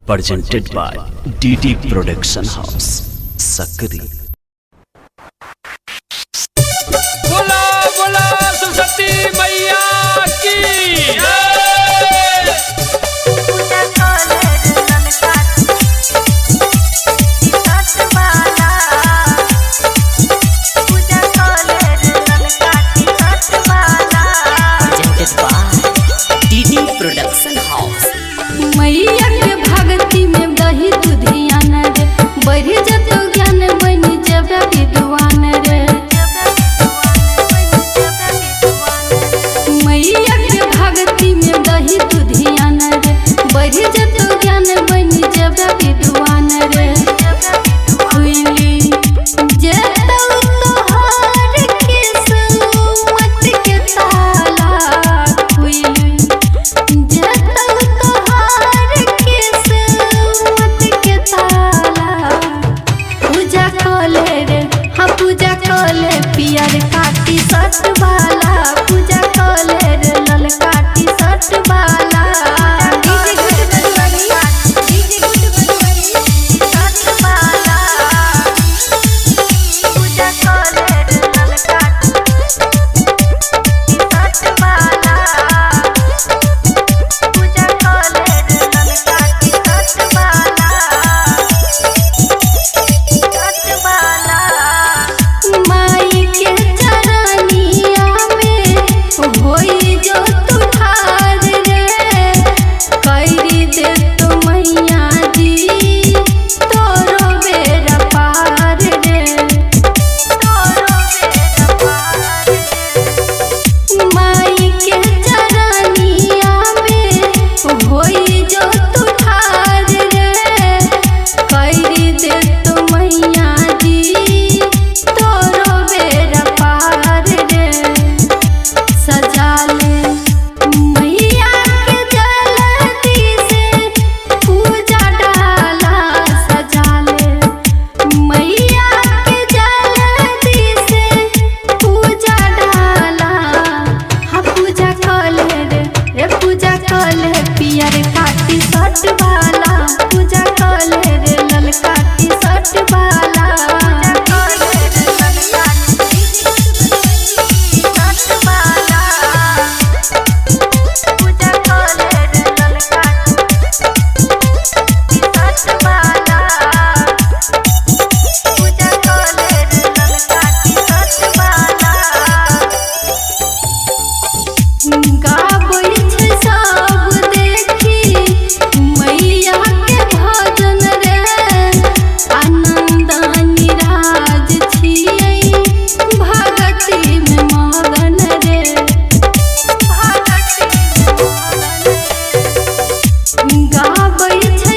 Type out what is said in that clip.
Presented by DD Production House, Sakri. बोला बोला सरस्वती मैया की जय। पूजा कॉलेज ललका सट वाला। पूजा कॉलेज ललका सट वाला। Presented by DD Production House. मैया के भक्ति में दही दुधियान रे, बढ़ जतो ज्ञान बन जबे विद्वान रे। मैया के भक्ति में दही दुधियान रे, बढ़ जतो ज्ञान बन जबे विद्वान रे। खुली जतौ तोहार किस्मत के ताला, खुली जतौ तोहार किस्मत के ताला। पूजा कले रे, हाँ पूजा कले पियर काटी सट वाला। पूजा कले रे ललकाटी सट वाला। सट वाला। पूजा कॉलेज ललका सट वाला। पूजा कॉलेज ललका सट वाला। सट वाला। माई के चरनिया में होई जो तू ठार रे, करी दे तो मैया जी तोरो बेरा पार रे। तोरो बेरा पार। माई के चरनिया में होई जो तू ठार रे, करी दे तो मैया जी तोरो बेरा पार रे। सजा ले मैया के जलती से पूजा डाला, सजा ले मैया के जलती से पूजा डाला। हाँ पूजा कले रे, रे पूजा कले पियर काटी सट वाला। पूजा कले रे ललकाटी सट वाला। कॉलेज ललका सट वाला। पूजा कॉलेज ललका सट वाला। पूजा कॉलेज ललका सट वाला। गाबै छै सब देखी मैया के भजन रे, आनन्द निराज छियै भगती में मगन रे। गाबै छै